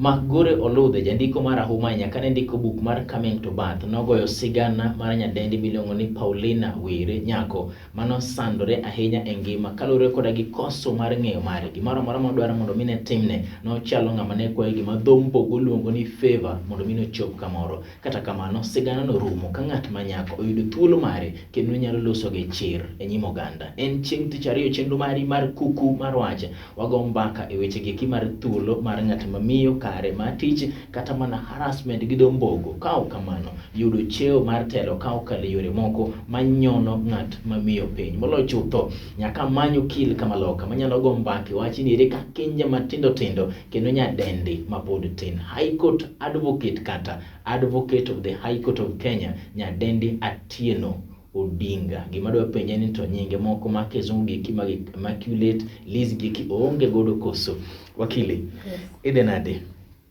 Makgore Oludhe, jandiko marahuma ahinya kane ndiko buk mar Coming to Birth, nogoyo sigana mar nyadendi miluongo ni Paulina Were Nyako manosandore ahinya e ngima kaluwore koda gi koso mar ng'eyo mare. Gimoro amora modwaro mondo mi ne timne, nochalo ng'ama ne kwayo gima dho mbogo luongo ni favor mondo mi nochop kamoro. Kata kamano, sigana no rumo ka ng'at ma nyako oyudo thuolo mare kendo nyalo loso gi chir e nyim oganda. En chieng' tich ariyo chenro mari mar kuku mar wach. Wago mbaka e weche gieki mar thuolo mar ng'at ma miyo kare mar tich kata mana harassment gi dho mbogo. Ka ok kamano, yudo cheo mar telo ka okalo e yore moko manyono ng'at ma miyo piny. Moloyo chutho, nyaka many okil kamaloka manyalo go mbaka e wachni ere ka kinje matindo tindo kendo nyadendi mapod tin. High Court Advocate kata Advocate of the High Court of Kenya, nyadendi Atieno Odinga. Gima adwa penje ni to nyinge moko ma kizungu gieki mag Immaculate, Liz gieki oonge godo koso? Wakili, Yes. idhi nade?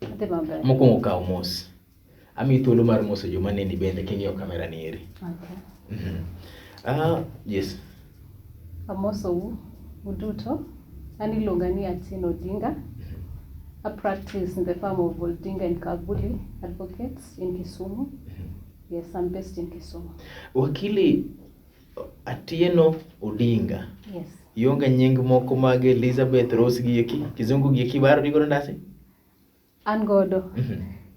Adhi maber. Mokwongo kaw mos. Amiyi thuolo mar moso joma neni bende king'iyo kamera ni eri. Okay. Yes. Amosou uduto. An iluonga ni Atieno Odinga. I practice in the firm of Odinga and Kaguli Advocates in Kisumu. Yes, I'm based in Kisumu. Wakili Atieno Odinga. Yes. Ionge nying moko mag Elizabeth Rose gieki, kizungu gieki baro digodo ndasi? An godo.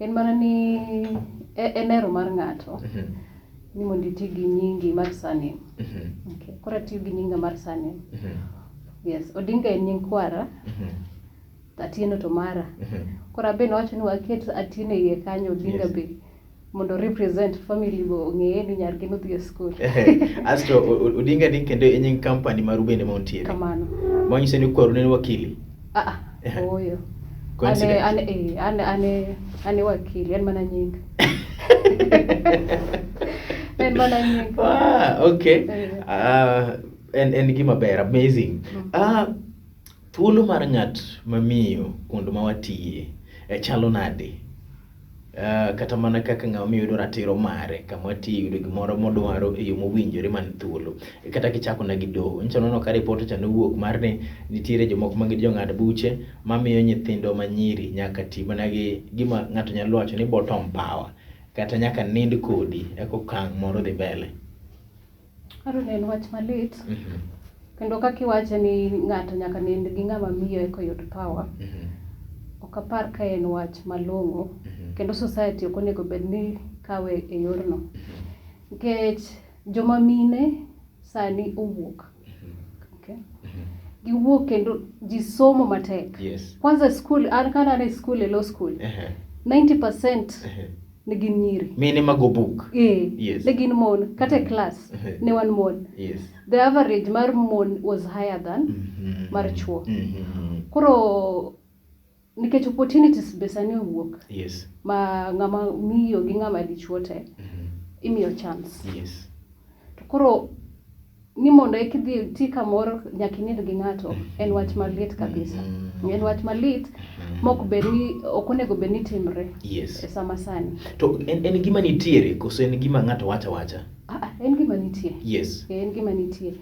En mana ni en hero mar ng'ato ni mondo iti gi nyingi mar surname. Okay. Koro atiyo gi nyinga mar surname. Yes, Odinga en nying kwara, Atieno to mara. Koro abe nowacho ni waket Atieno e iye kanyo, Odinga Yes. be mondo represent family go ong'eye ni nyargi nodhi e school. Asto Odinga ni kendo e nying company maru bende ma untiere. Kamano. Manyiso ni kwaru ne en wakili. Ah, ah, ooyo. Coincidence. Ane wakili, en mana nying. En mana nying. Ah, okay. Eh. Ah, en gima ber, amazing. Ah, thuolo mar ng'at mamiyo kuond ma watiye chalo nade? Kata mana kaka ng'ama miyo yudo ratiro mare kama watiye yudo gimoro modwaro e yo mowinjore man thuolo. Kata kichako na gi doho, nyicha waneno ka report cha nowuok mar ni nitiere jomoko ma gin jong'ad buche mamiyo nyithindo manyiri nyaka ti mana gi gima ng'ato nyalo wacho ni bottom power, kata nyaka nind kodi eka okang' moro dhi mbele. Koro ne en wach malit. Kendo kaka iwache ni ng'ato nyaka nind gi ng'ama miyo eka oyud power. Ok apar ka en wach malong'o. Kendo society ok onego bed ni kawe e yorno. Nikech joma mine sani owuok. Okay. Giwuok kendo ji somo matek. Yes. Kwanza school, an kana an e school e law school, 90% ne gin nyiri. Mine mago buk. Yes. Ne gin mon, kata e class ne wan mon. Yes. The average mar mon was higher than mar chuo. Koro nikech opportunities be sani owuok. Yes. Ma ng'ama miyo gi ng'ama dichuo te imiyo chance. Yes. To koro ni mondo eka idhi ti kamoro nyaka inind gi ng'ato en wach malit kabisa. En wach malit mok bed ni ok onego bed ni timre. Yes. E sama sani. To en gima nitiere koso en gima ng'ato wacho awacha? Ah, en gima nitie. Yes. En gima nitie.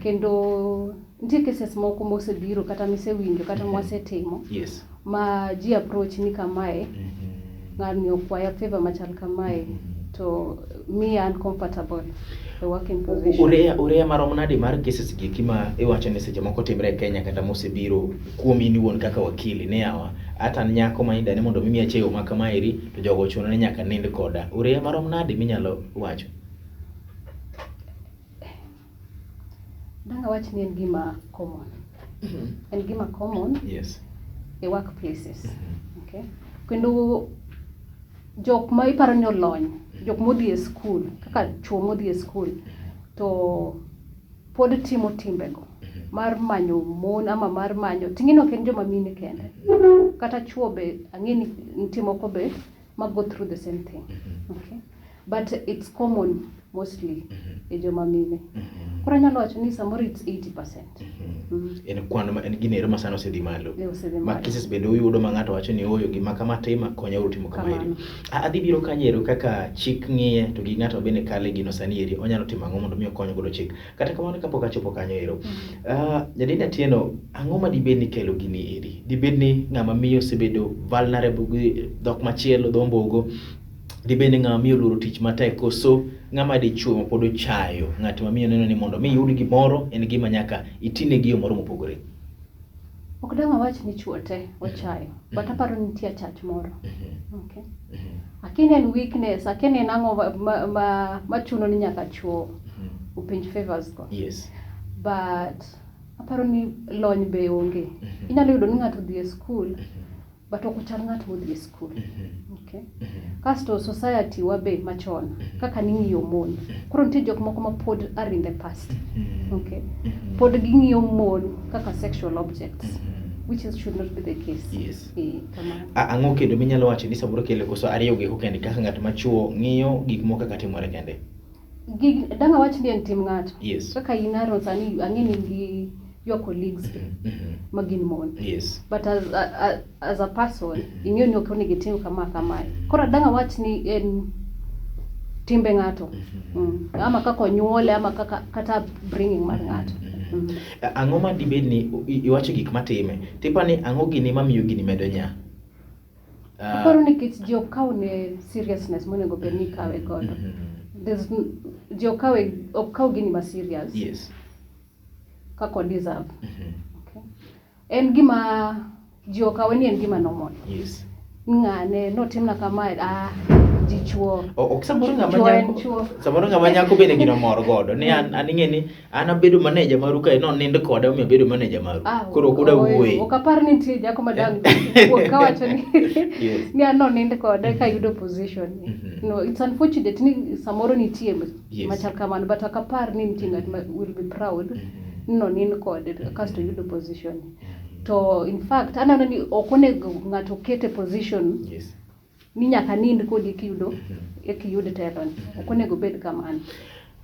Kendo nitie cases moko mosebiro kata misewinjo kata mwasetimo. Yes. Ma ji approach ni kamae, ng'ani okwaya favor machal kamae, to me uncomfortable the working position. Urea marom nade mar cases gi eki ma iwacho ni seche moko timre e Kenya kata mosebiro kuom in iwuon kaka wakili ni yawa, ata an nyako ma idani mondo mi miya cheo ma kamaeri to jogo ochuno ni nyaka nind koda. Urea marom nade minyalo wacho? Dang' awach ni en gima common. En gima common Yes. e workplaces. Okay. Kendo jok ma iparo ni olony, jok modhi e school, kaka chuo modhi e school, to pod timo timbego mar manyo mon ama mar manyo, ting'eni ok en joma mine kende. Kata chuo be ang'e ni nitie moko be ma go through the same thing. Okay. But it's common mostly e joma mine. Koro anyalo wacho ni samoro it's 80%. En kwan ma en gino ero ma sani osedhi malo. Eh, osedhi Ma malo. cases bende uyudo ma ng'ato wacho ni oyo gima kama tima konya uru timo kama eri. Kamano. Adhi biro kanyo ero kaka chik ng'iye to gi ng'ato bende kale gino sani eri onyalo timo ang'o mondo mi okony godo chik. Kata kamano kapok achopo kanyo ero. Nyadendi Atieno, ang'o ma dibed ni kelo gini eri? Dibed ni ng'ama miyo osebedo vulnerable gi dhok machielo, dho ombogo. Dibed ni ng'ama miyo oluoro tich matek koso ng'ama dichuo ma pod ochayo ng'at ma miyo neno ni mondo mi iyud gimoro en gima nyaka itine gi yo moro mopogore. Ok dang' awach ni chuo te ochayo, but aparo ni nitie achach moro. Okay. Akia ni en weakness, akia ni en ang'o machuno ni nyaka chuo openj favors go. But aparo ni lony be onge. Inyalo yudo ni ng'ato odhi e skul, but ok ochal ng'at modhi e skul. Okay. Kasto society wa be machon, kaka ning'iyo mon. Koro nitie jok moko ma pod are in the past. Okay. Pod ging'iyo mon kaka sexual objects, which is, should not be the case. Eh, kamano. Ang'o kendo minyalo wacho ni samoro kele koso ariyo gi kende kaka ng'at machuo ng'iyo gik moko kaka timore kende? Dang' awach ni en tim ng'ato. Yes. Kaka in Aaron sani ang'e ni in gi your colleagues be ma gin mon. Yes. But as a person, ing'eyo ni ok onego itim kama kamae. Koro dang' awach ni en timbe ng'ato. Ama kaka onyuole, ama kaka kata upbringing mar ng'ato. Ang'o ma dibed ni iwacho gik matime? Tipa ni ang'o gini mamiyo gini medo nya? Aparo nikech ji ok kaw ne seriousness monego bed ni ikawe godo. Ji ok kawe, ok kaw gini ma serious. Yes. Kaka o deserve. Okay. En gima ji okawe ni en gima normal. Yes. Ng'ane notimna kamae, ji chuo. Ok samoro ng'ama Chuo en nyako, chuo. samoro ng'ama nyako bende gino mor godo. Ni an ing'e ni an abedo manager maru kae nonind koda omiyo abedo manager maru. Koro ok uda wuoye. Ok apar ni nitie nyako ma dang' wuok kawacho ni Yes. ni an nonind koda kayudo position ni. No, it's unfortunate ni samoro nitie Yes. machal kamano, but ok apar ni nitie ng'at ma will be proud ni nonind kode kasto yudo position ni. To in fact aneno ni ok onego ng'ato oket e position Yes. ni nyaka nind kodi ekiyud telo ni. Ok onego bed kamano.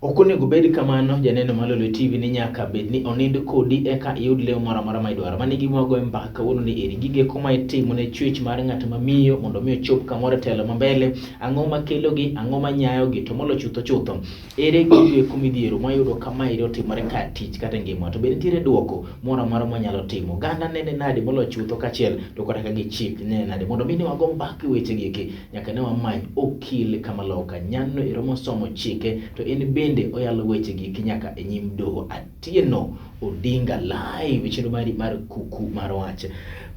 Ok onego bed kamano, janeno mar Lolwe TV, ni nyaka bed ni onind kodi eka iyud lemo moro amora ma idwaro. Mano e gima wagoyo mbaka kawuono ni eri. Gige koma itimo ne chwech mar ng'at ma miyo mondo mi ochop kamoro e telo ma mbele. Ang'o makelogi, ang'o manyayogi, to molo chutho chutho, ere gigo eko midhiero mwayudo ka maeri otimore kar tich kata e ngima. To be nitiere duoko moro amora mwanyalo timo. Oganda nene nade molo chutho kaachiel to kata ka gi chik nene nade. Mondo mi ne wago mbaka e weche gi eki, nyaka ne wamany okil kamaloka. Nyanno ero mosomo chike to en bende oyalo weche gi eki nyaka e nyim doho. Atieno Odinga live e chenro mari mar Kuku mar Wach.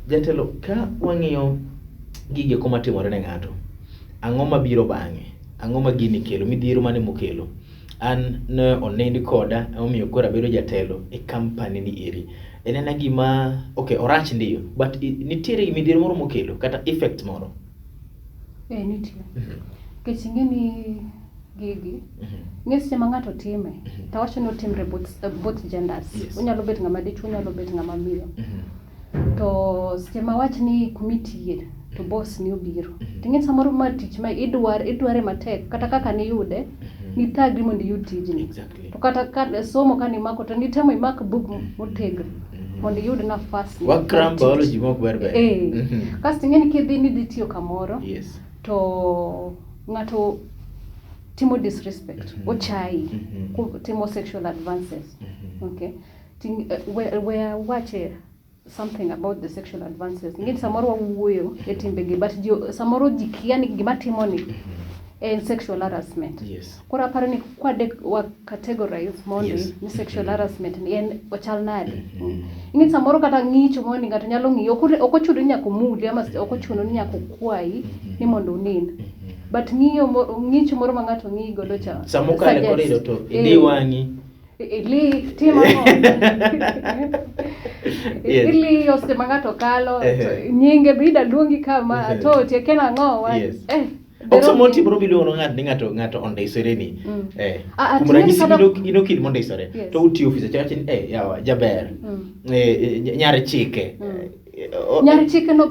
Jatelo, ka wang'iyo gigi eko matimore ne ng'ato, ang'o mabiro bang'e? Ang'o ma gini kelo? Midhiero mane mokelo? An ne onind koda, emomiyo koro abedo jatelo e company ni eri. En ena gima, okay, orach ndiyo, but nitiere midhiero moro mokelo, kata effect moro. Eh, nitie. Nikech ing'e ni gigi, ing'e seche ma ng'ato time, to awacho ni otimre both genders. Yes. Onyalo bet ng'ama dichuo, onyalo bet ng'ama miyo. To seche ma awach ni kumitiye, to boss ni obiro. To ing'e samoro ma tich ma idware matek, kata kaka niyude, nithagri mondo iyud tijni. Exactly. To kata ka somo kane imako, to nitemo imak buk motegno mondo iyud nafas ni Wa cram mar tich. biology mok ber ber. Eh. Kasto ing'e ni kidhi ni idhi tiyo kamoro, Yes. to ng'ato timo disrespect, ochayi, timo sexual advances. Okay. We wache something about the sexual advances. Ing'e ni samoro wawuoyo e timbegi, but samoro ji kia ni gima timo ni en sexual harassment. Yes. Koro aparo ni kwadek wa categorize mondi Yes. ni sexual harassment ni en ochal nade. Ing'e ni samoro kata ng'icho mondi ng'ato nyalo ng'iyo, ok ochuno ni nyaka omuli ama ok ochuno ni nyaka okwayi ni mondo unind. But ng'icho moro ma ng'ato ng'iyi godo cha. Samo kale suggest. korido to idi wang'i. Ili timo ang'o? Yes. Iliyo seche ma ng'ato kalo, Ehe. to nyinge be ida luongi kama, Ehe. to tie ken ang'o? Yes. The Ok somo wrong timoro miluongo ng'ato ni ng'ato ondisore ni. Ah, Kuom ting'e ni ranyisi kata in okil mondisore Yes. to utiyo ofis achiel achiel ni yawa jaber. Nyar chike. Nyar chike no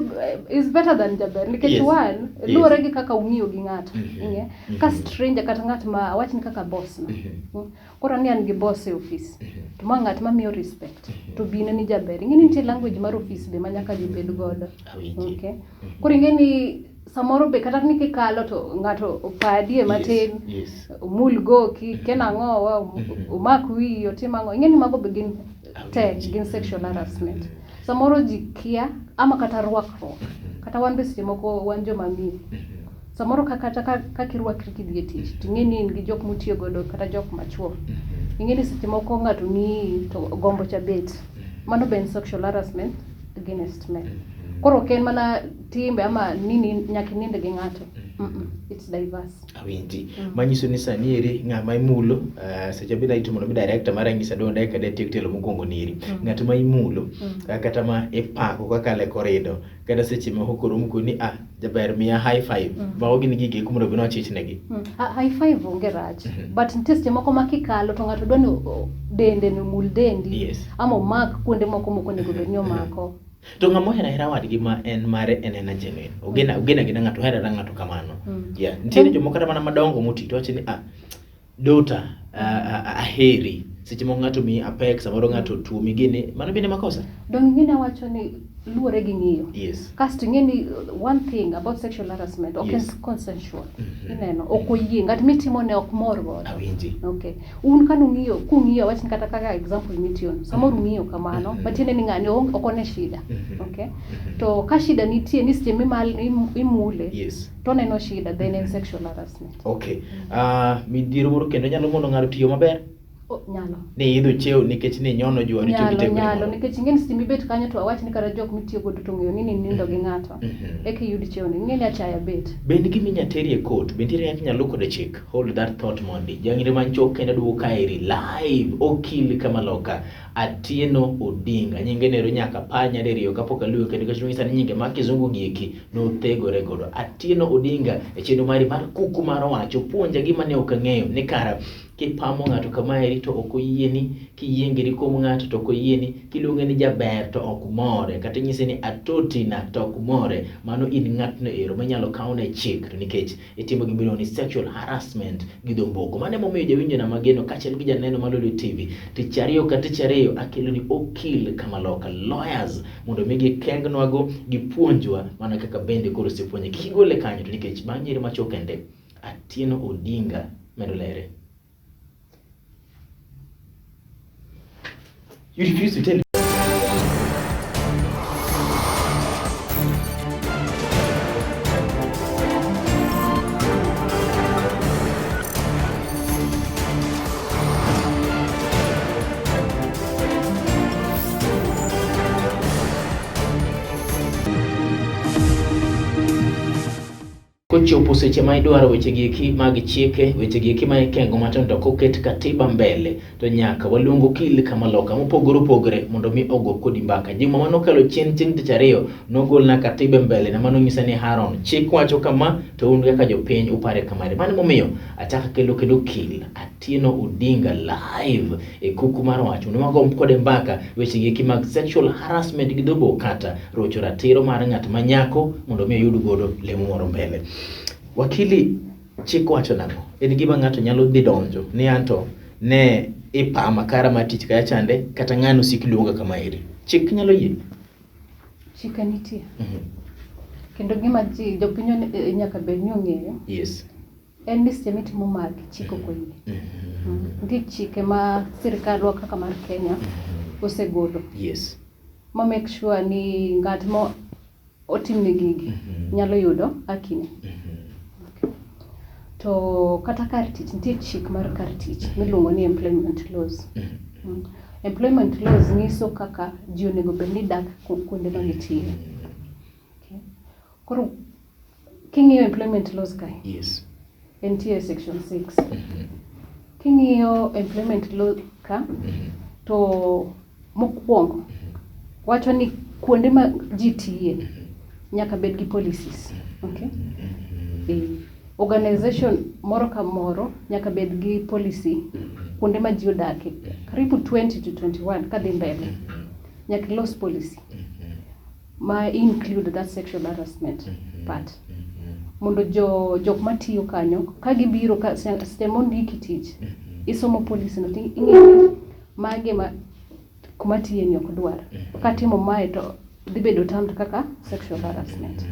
is better than jaber nikech one luwore gi kaka ung'iyo gi ng'ato. Ing'e? Ka stranger kata ng'at ma awach ni kaka boss no. Koro ni an gi boss e ofis. To ma ng'at mamiyo respect. To bine ni jaber. Ing'e ni nitie language mar ofis be ma nyaka ji bed godo. Awinji. Okay. Koro ing'e ni samoro be kata ni kikalo to ng'ato opadie matin. Omul goki, kia nang'owa, omak wiyi, otim ang'o. Ing'e ni mago be gin te, gin sexual harassment. Samoro ji kia ama kata rwakruok. Kata wan be seche moko wan joma miyo. Samoro kata kaka irwakri kidhi e tich, ting'e ni in gi jok mutiyo godo kata jok machuo. Ing'e ni seche moko ng'ato ng'iyi to gombo cha bet. Mano be en sexual harassment against men. Koro ok en mana timbe ama nini nyaka inind gi ng'ato. It's diverse. Awinji. Manyiso ni sani eri ng'ama imulo, seche bida ito mondo mi director mara nyisa dong' dakika adek tiek telo mokwongo ni eri. Ng'at ma imulo, kata ma ipako kaka le korido, kata seche moko koro omko ni jaber miya high five. Mago gin gik eko mondo bed ni wachich negi. High five onge rach. But nitie seche moko ma kikalo to ng'ato dwa ni dende ni omul dendi. Ama omak kuonde moko mok onego bed ni omako. To ng'ama ohero ahera wadgi ma en mare en ena genuine. Ogena ogena gena ng'ato ohero ahera ng'ato kamano. Yeah. Nitiere jomoko kata mana madongo moti to wacho ni dota aheri. Seche moko ng'ato miyi apek, samoro ng'ato tuomi gini, mano bende makosa? Dong ing'e ni awacho ni luwore gi ng'iyo. Kasto ing'e ni one thing about sexual harassment ok en consensual. Ineno, ok oyie, ng'at mitimone ok mor godo. Awinji. Okay. Un ka nung'iyo, kung'iyo awach ni kata kaka example mitiyono, samoro ung'iyo kamano, matiende ni ng'ani ok one shida. Okay. To ka shida nitie ni seche imule, to oneno shida, then en sexual harassment. Okay. Midhiero moro kendo nyalo mono ng'ato tiyo maber? Nyalo. Ni idho cheo nikech ni nyono jwari to Nyalo, giteko ni nyalo, moro. nikech ing'e ni seche mibet kanyo to awach ni kata jok mitiyo godo to ong'eyo ni ninindo gi ng'ato. Eka iyud cheo ni, ing'e ni achaya bet. Bende gima inyalo teri e court, be nitiere kaka inyalo luw kode chik? Hold that thought mondi. Jang'ire manchok kendo duogo kaeri live okil kamaloka Atieno Odinga. Nyinge nero nyaka pa nyadiriyo kapok aluwe kendo nikech nonyisa ni nyinge mag kizungu gi eki nothegore godo. Atieno Odinga e chenro mari mar kuku mar wacho puonja gima ne ok ang'eyo ni kara kipamo ng'ato kamaeri to ok oyieni, kiyiengeri kuom ng'ato to ok oyieni, kiluonge ni jaber to ok more, kata inyise ni atotina to ok more, mano in ng'atno ero minyalo kawne chik to nikech itimo gima iluongo ni sexual harassment gi dho mboko. Mano emomiyo jawinjona mageno kaachiel gi janeno mar Lolwe TV, tich ariyo ka tich ariyo akelo ni okil kamaloka lawyers mondo mi gikengnwago, gipuonjwa mana kaka bende koro osepuonje. Kik igole kanyo to nikech bang' nyiri machuok kende Atieno Odinga medo lere. You refuse to tell. Kochopo seche ma idwaro weche gi eki mag chike, weche gi eki ma ikengo matindo to koket katiba mbele, to nyaka waluong okil kamaloka mopogore opogore mondo mi ogo kodi mbaka. Juma mane okalo chien chieng' tich ariyo nogolna katiba mbele na mano nyisa ni Haron, chik wacho kama to un kaka jopiny upare kamare. Mano emomiyo achako akelo kendo okil Atieno Odinga live e kuku mar wach mondo wago kode mbaka weche gi eki mag sexual harassment gi dhobo kata rocho ratiro mar ng'at ma nyako mondo mi oyud godo lemo moro mbele. Wakili, chik wacho nang'o? En gima ng'ato nyalo dhi donjo ni anto ne ipama kara mar tich kaya chande kata ng'ano sik luonga kama eri. Chik nyalo yie? Chike nitie. Kendo gima ji jopiny nyaka bed ni ong'eyo. En ni seche mitimo magi, chik ok oyie. Nitie chike ma sirkandwa kaka mar Kenya osegolo. Ma make sure ni ng'at ma otimne gigi nyalo yudo haki ne. To kata kar tich, nitie chik mar kar tich miluongo ni employment laws. Employment laws nyiso kaka ji onego bed ni dak kuonde ma gitiye. Okay. Koro king'iyo employment laws kae, entie section 6. King'iyo employment law ka, to mokwongo wacho ni kuonde ma ji tiye nyaka bed gi policies. Okay? Organization moro ka moro nyaka bed gi policy kuonde ma ji odake. Karibu 20 to 21 kadhi mbele. Nyaka ilos policy. ma include that sexual harassment part. Mondo jo jok matiyo kanyo ka gibiro ka seche mondiki tich, isomo policy no to ing'eyo mage ma kuma tiye ni ok dwar. Katimo mae to dhi bedo termed kaka sexual harassment.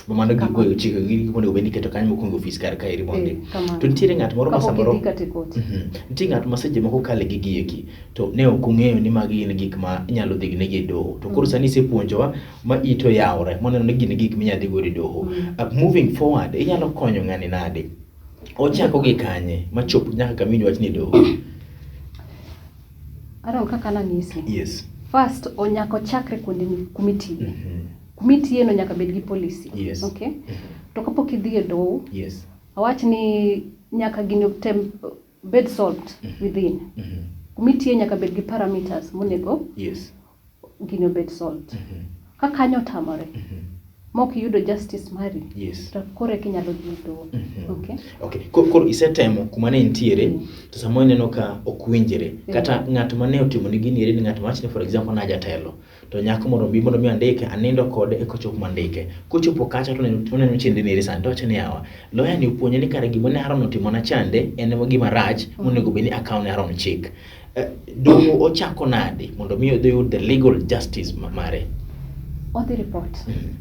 Mano Kamano. gigo chike gi gik monego bed ni iketo kanyo mokwongo ofis kar kaeri mondi. Eh, kamano. To nitiere ng'at moro ma Kapok samoro idhi kata e court. Nitie ng'at ma seche moko kale gi gieki to ne ok ong'eyo ni magi gin gik ma inyalo dhi negi e doho. To koro sani isepuonjowa ma ite oyawore moneno ni gin gik minyalo dhi godo e doho. Moving forward, inyalo konyo ng'ani nade? Ochako gi kanye machop nyaka kama iwinjo wach ni doho? Aaron kaka nanyisi. Yes. First, onyaka ochakre kuonde kumitiye. Kumitiye no nyaka bed gi policy. Yes. Okay? To kapok idhi e doho, awach ni nyaka gini tem bed solved within. Kumitiye nyaka bed gi parameters monego gini obed solved. Ka kanyo otamore, mok iyudo justice mari, to koro eka inyalo dhi e doho. Okay? Okay. Koro isetemo kuma ne intiere, to samoro ineno ka ok winjre. Kata ng'at mane otimo ni gini eri ni ng'at mawach ni for example na jatelo. To nyako mondo bi mondo mi andike, anindo kode eka ochop mandike. Kochopo kacha to oneno chende ni eri sani to owacho ni yawa, lawyer ni opuonje ni kare gima ne Aaron otimona chande en gima rach monego bed ni akawo ne Aaron chik. Doho ochako nade mondo mi odhi oyud the legal justice mare? Odhi report.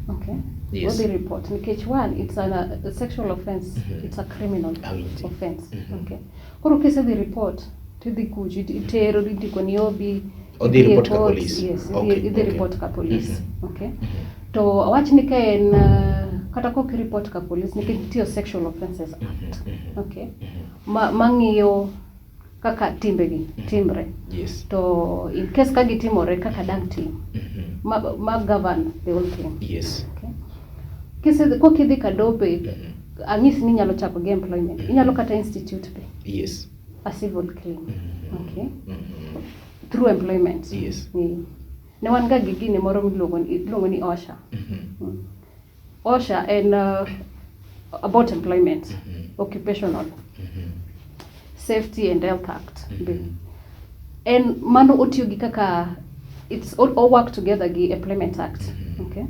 Okay. Odhi report nikech one, it's a sexual offense. It's a criminal Awinji. offense. Okay. Koro kisedhi report, tidhi kucho, itero, indiko ni obi, Odhi idhi e report ka court, police. Yes, idhi report ka police. Okay. To awach ni ka en kata kok report ka police nikech nitie Sexual Offences Act. Okay. Mang'iyo kaka timbegi timre. To in case ka gitimore kaka dang' tim. Ma govern the whole thing. Okay. Kise kok idhi ka dobe, ang'isi ni inyalo chako gi employment. Inyalo kata institute be. A civil claim. Okay. Through employment. Ne wan ga gi gini moro miluongo ni OSHA. OSHA en about employment, occupational safety and health act. En mano otiyo gi kaka it's all work together gi Employment Act. Okay.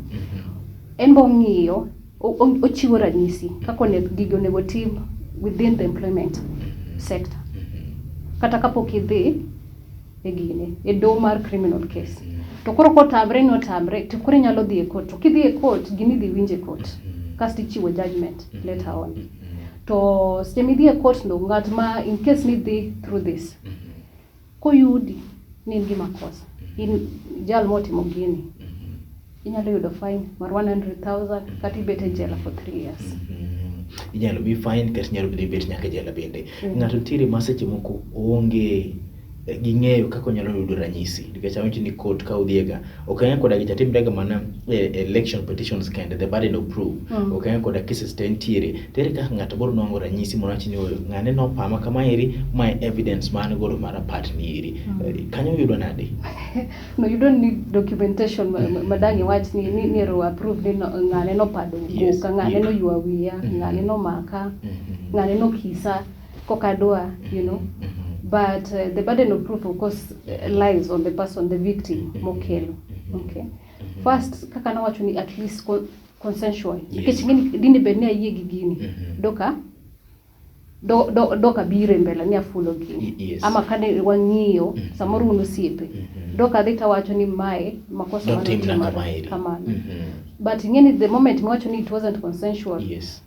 En bo ng'iyo ochiwo ranyisi kaka onego gigo onego tim within the employment sector. Kata kapok idhi e gine, e doho mar criminal case. To koro kotamre ni otamre, to koro inyalo dhi e court. To kidhi e court, gini idhi winj e court. Kasto ichiwo judgment later on. To seche midhi e court no, ng'at ma in case ni dhi through this, koyudi ni in gi makosa, in jal motimo gini, inyalo yudo fine mar 100,000 kata ibet e jela for 3 years. Inyalo mi fine kata inyalo dhi bet nyaka e jela bende. Ng'ato nitiere ma seche moko oonge gi ng'eyo kaka onyalo yudo ranyisi nikech awinjo ni court ka udhiega ok ang'eyo koda gicha timre ga mana e election petitions kende, the burden of proof. Ok ang'eyo koda cases te nitiere. To ere kaka ng'ato biro nwang'o ranyisi mondo wach ni oyo ng'ane nopama kama eri, mae evidence ma an godo mar apart ni eri. Kanyo yudo nade? No, you don't need documentation ma dang' iwach ni ero approve ni ng'ane nopado goka, ng'ane noywa wiya, ng'ane nomaka, ng'ane nokisa kokadwa, you know. But the burden of proof, of course, lies on the person, the victim, mokelo. Okay. First, kaka nawacho ni at least consensual. Nikech ng'eni dine bed ni ayie gi gini. Doka biro e mbele ni afulo gini. Ama kane wang'iyo, samoro un osiepe. Doka dhi tawacho ni mae makosa mane Notimna otimore kama eri. kamano. But ing'eni the moment miwacho ni it wasn't consensual,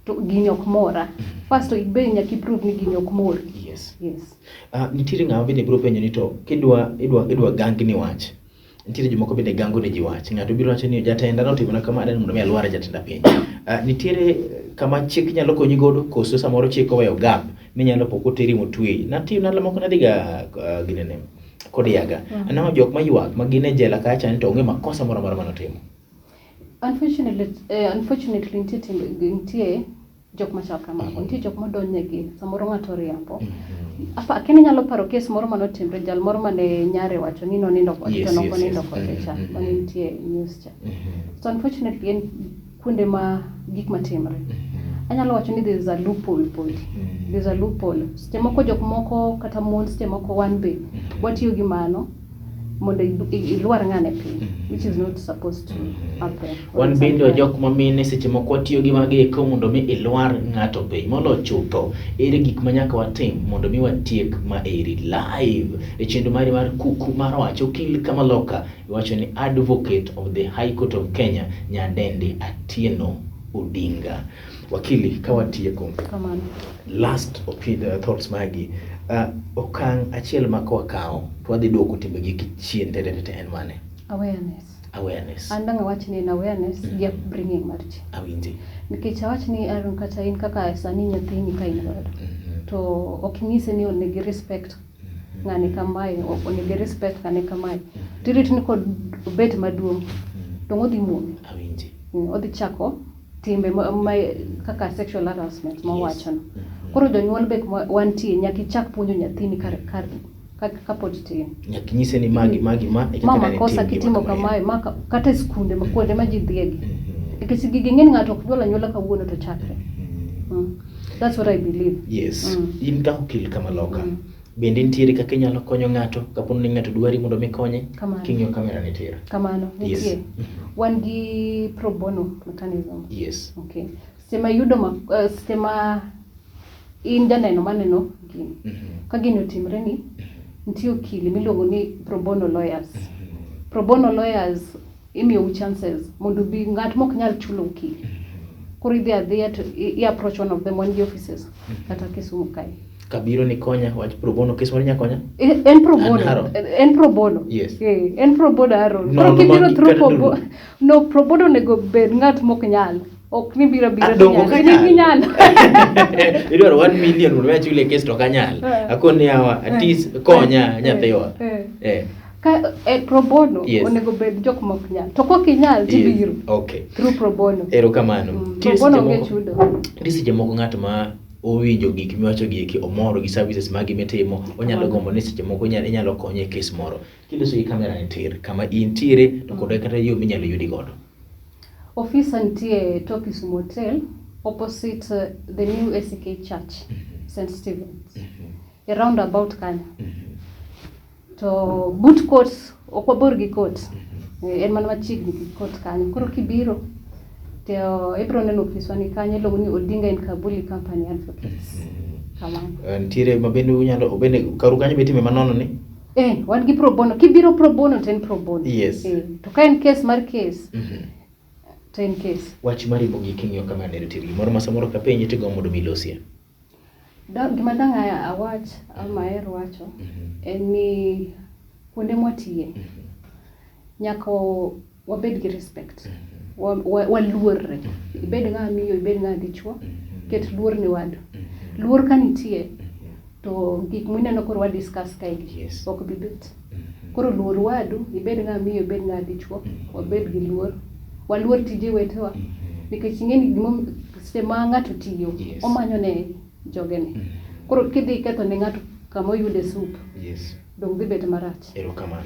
to gini ok mora. First to ibe nyaka i-prove ni gini ok mori. Yes. Nitiere ng'ama bende biro penjo ni to idwa gangni wach. Nitiere jomoko bende gango ne ji wach. Ng'ato biro wacho ni jatenda notimona kama, adwaro mondo mi alwar jatenda piny. Nitiere kama chik nyalo konyi godo koso samoro chik oweyo gap minyalo po koteri motweyi. Natiyo ndalo moko nadhiga ginene Kodiaga. Aneno jok maywak ma gin e jela kacha ni to onge makosa moro amora manotimo. Unfortunately nitie timbe, nitie jok machal kamago. Nitie jok modonjnegi, samoro ng'ato oriambo. Apa, kendo inyalo paro kes moro manotimre, jal moro mane nyare wacho ni nonindo kode, to nok onindo kode cha, mane nitie news cha. So unfortunately en kuonde ma gik matimre. Anyalo wacho ni there is a loophole podi. There is a loophole. Seche moko jok moko kata mon seche moko wan be watiyo gi mano. Mondo ilwar ng'ane piny, which is not supposed to happen. Wan bende jok ma mine seche moko watiyo gi magi eko mondo mi ilwar ng'ato piny. Molo chutho, ere gik ma nyaka watim mondo mi watiek ma eri live e chenro mari mar kuku mar wach okil Kamaloka iwacho ni Advocate of the High Court of Kenya Nyadendi Atieno Odinga. Wakili, ka watieko, Kamano. Last opinion, thoughts magi, okang' achiel ma kwakawo to wadhi duoko timbegi chien te te te en mane? Awareness. Awareness. An dang' awach ni en awareness gi upbringing mar ji. Awinji. Nikech awach ni Aaron, kata in kaka sani nyathini ka in godo, to ok inyise ni onego i respect ng'ani kamae, onego i respect ng'ani kamae. Tirit ni kod obet maduong', to odhi muomi. Awinji. Odhi chako timbe ma kaka sexual harassment mawachono. Koro jonyuol be kuma wantie nyaka ichak puonjo nyathini kapod tin. Nyaka inyise ni magi magi ma e kaka Ma nene makosa tim gima kitimo kamae. kamae, ma kata e skunde ma kuonde ma ji dhiye gi. Nikech gigi ng'eny ng'ato ok nyuol anyuola kawuono to chakre. That's what I believe. Yes. In kaka okil Kamaloka. Bende nitiere kaka inyalo konyo ng'ato kapo ni ng'ato dwari mondo mi konye? Kamano. King'iyo kamera ni tir. Kamano, Yes. nitie. Wan gi pro bono mechanism. Yes. Okay. Seche ma iyudo ma seche ma in janeno maneno gini. Ka gini otimre ni, nitie okili miluongo ni pro bono lawyers. Pro bono lawyers imiyou chances mondo bi ng'at mok nyal chulo okili. Koro idhi adhiya to i approach one of them, wan gi offices kata Kisumu kae. Kabiro ni konya wach pro bono kes mar nyakonya? En pro bono. An Aaron. En pro bono. Yes. En pro bono Aaron. No, Koro no, kibiro magi through kata pro dulu. bono. No, pro bono onego bed ng'at mok nyal. Ok ni biro biro Ah, dongo nyal. ka In nyal. inyal. Idwaro 1 million mondo achule kes to ok anyal. Akoni yawa, atis konya nyathiwa. Ka pro bono Yes. onego bed jok mok nyal. To kok inyal Yes. tibiro. Okay. Through pro bono. Erokamano. Pro Nitie bono seche onge moko- chudo. Nitie seche moko ng'at ma owinjo gik miwacho gi eki omor gi services magi mitimo, onyalo gombo ni seche moko inyalo konye e kes moro. Kiloso gi kamera ni tir, kama intiere to kod kata yo minyalo yudi godo. Ofisa nitie tok Kisumu Hotel, opposite the new ACK Church, St. Stephen's. E roundabout kanyo. To but court, ok wabor gi court. En mana machiegni gi court kanyo. Koro kibiro, to ibiro neno ofiswa ni kanyo, iluongo ni Odinga and Kabuli Company Advocates. Kamano. Nitiere ma bende unyalo, bende karu kanyo be itime manono ni? Wan gi pro bono. Kibiro pro bono to en pro bono. Yes. To ka en case mar case, to en case. Wach mari mogik king'iyo kama neno tiere gimoro ma samoro kapenji to igombo mondo mi ilosie. Gima dang' awach ama aher wacho en ni kuonde mwatiye nyaka wabed gi respect. Waluorre. Ibed ng'ama miyo, ibed ng'ama dichuo, ket luor ne wadu. Luor ka nitie, to gik mineno koro wa discuss kae gi, ok bi bet. Koro luor wadu, ibed ng'ama miyo, ibed ng'ama dichuo, wabed gi luor. Waluor tije wetewa. Nikech ing'e ni seche ma ng'ato tiyo, omanyo ne jogene. Koro kidhi ketho ne ng'ato kama oyude soup, dong dhi bet marach. Erokamano.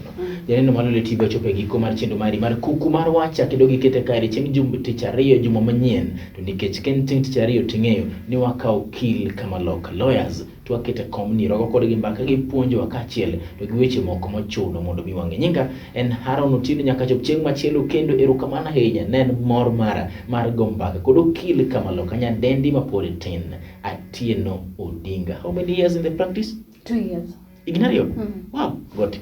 Janeno mar Lolwe TV ochopo e giko mar chenro mari mar kuku mar wacha kendo gikete kare chieng' tich ariyo juma manyien. To nikech ka en chieng' tich ariyo ting'eyo ni wakawo okil Kamaloka Lawyers to wakete kom ni rogo kodgi mbaka gipuonjowa kaachiel to gi weche moko mochuno mondo mi wang'e. Nyinga en Haron Otieno nyaka chop chieng' machielo kendo erokamano ahinya ne en mor mara mar go mbaka kod okil Kamaloka nyadendi mapod tin Atieno Odinga. How many years in the practice? 2 years. Higni ariyo? Wow, got it.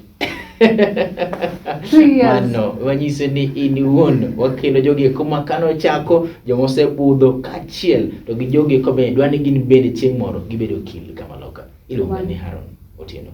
2 years. Mano wanyiso ni in iwuon wakelo jogi eko ma kano chako joma osebudho kaachiel to gi jogi eko bende dwa ni gin bende chieng' moro gibed okil Kamaloka. Iluonga ni Haron Otieno.